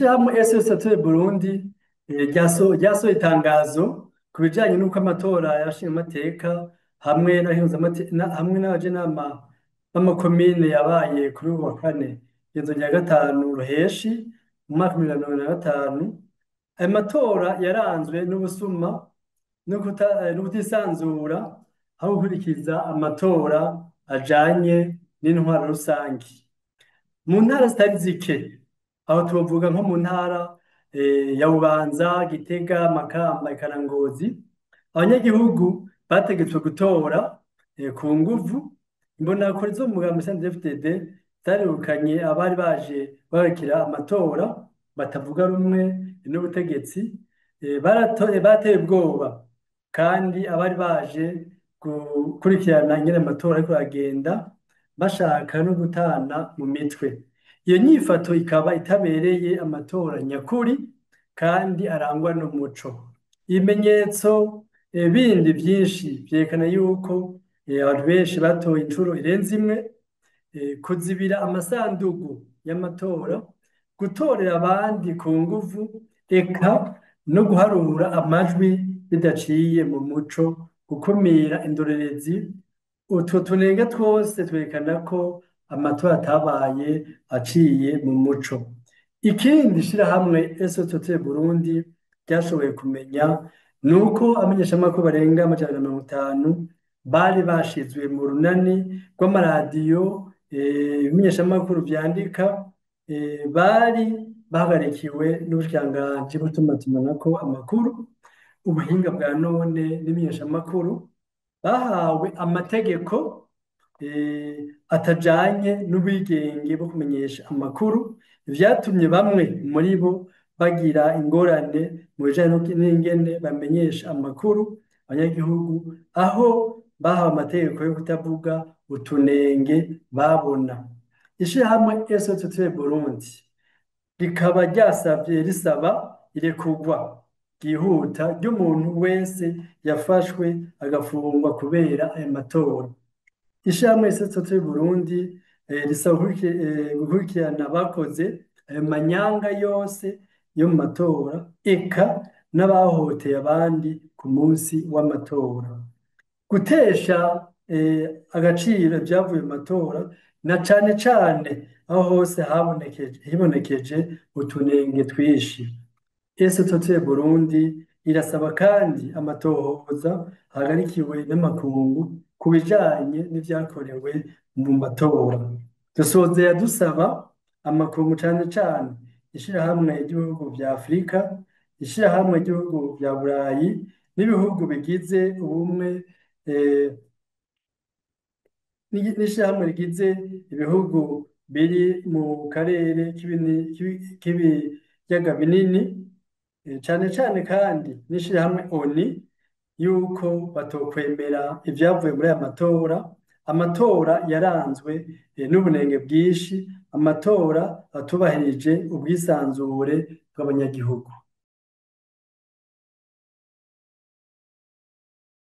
Ishirahamwe SOS Burundi ryasohoye itangazo ku bijanye n'uko amatora y'abashingamateka hamwe hamwe n'abajenama b'amakomine yabaye kuri uyu wa kane igenzo rya gatanu Ruheshi mu mwaka wa 2025. Ayo matora yaranzwe n'ubusuma no kutisanzura aho gukurikiza amatora ajanye n'intwaro rusangi. Mu ntara zitari zike, aho tuvuga nko mu ntara ya Bubanza, Gitega, Makamba, eka na Ngozi, abanyagihugu bategetswe gutora ku nguvu. Imbonerakure zo mu mugambwe CNDD-FDD zarirukanye abari baje guhagarikira amatora batavuga rumwe n'ubutegetsi, bateye ubwoba kandi abari baje gukurikirana ingene amatora ariko aragenda, bashaka no gutana mu mitwe. Iyo nyifato ikaba itabereye amatora nyakuri kandi arangwa n'umuco. Ibimenyetso bindi vyinshi vyerekana yuko abantu benshi batoye incuro irenze imwe, kuzibira amasandugu y'amatora, gutorera abandi ku nguvu, eka no guharura amajwi bidaciye mu muco, gukumira indorerezi. Utwo tunenge twose twerekana ko amatora atabaye aciye mu muco. Ikindi ishirahamwe SOS Burundi ryashoboye kumenya ni uko abamenyeshamakuru barenga 150 bari bashizwe mu runani rw'amaradiyo, ibimenyeshamakuru vyandika, bari bahagarikiwe n'ubushikiranganji bw'itumatumanako amakuru, ubuhinga bwa none n'imenyeshamakuru, bahawe amategeko atajanye n'ubwigenge bwo kumenyesha amakuru, vyatumye bamwe muri bo bagira ingorane mu bijanye n'ingene bamenyesha amakuru abanyagihugu, aho bahawe amategeko yo kutavuga utunenge babona. Ishirahamwe SOS Burundi rikaba ryasavye, risaba irekurwa ryihuta ry'umuntu wese yafashwe agafungwa kubera ayo matora. Ishirahamwe SOS Burundi risaba gukurikirana abakoze ayo manyanga yose yo mu matora, eka n'abahohoteye abandi ku munsi w'amatora. Gutesha agaciro ivyavuye mu matora, na cane cane aho hose hibonekeje utunenge twinshi. SOS Burundi irasaba kandi amatohoza ahagarikiwe n'amakungu ku bijanye n'ivyakorewe mu matora. Dusozera dusaba amakungu, cane cane ishirahamwe ry'ibihugu vya Afurika, ishirahamwe ry'ibihugu vya Burayi n'ibihugu bigize ubumwe, n'ishirahamwe rigize ibihugu biri mu karere k'ibiyaga binini, cane cane kandi n'ishirahamwe ONU, yuko batokwemera ivyavuye muri aya matora. Amatora yaranzwe n'ubunenge bwinshi, amatora atubahirije ubwisanzure bw'abanyagihugu.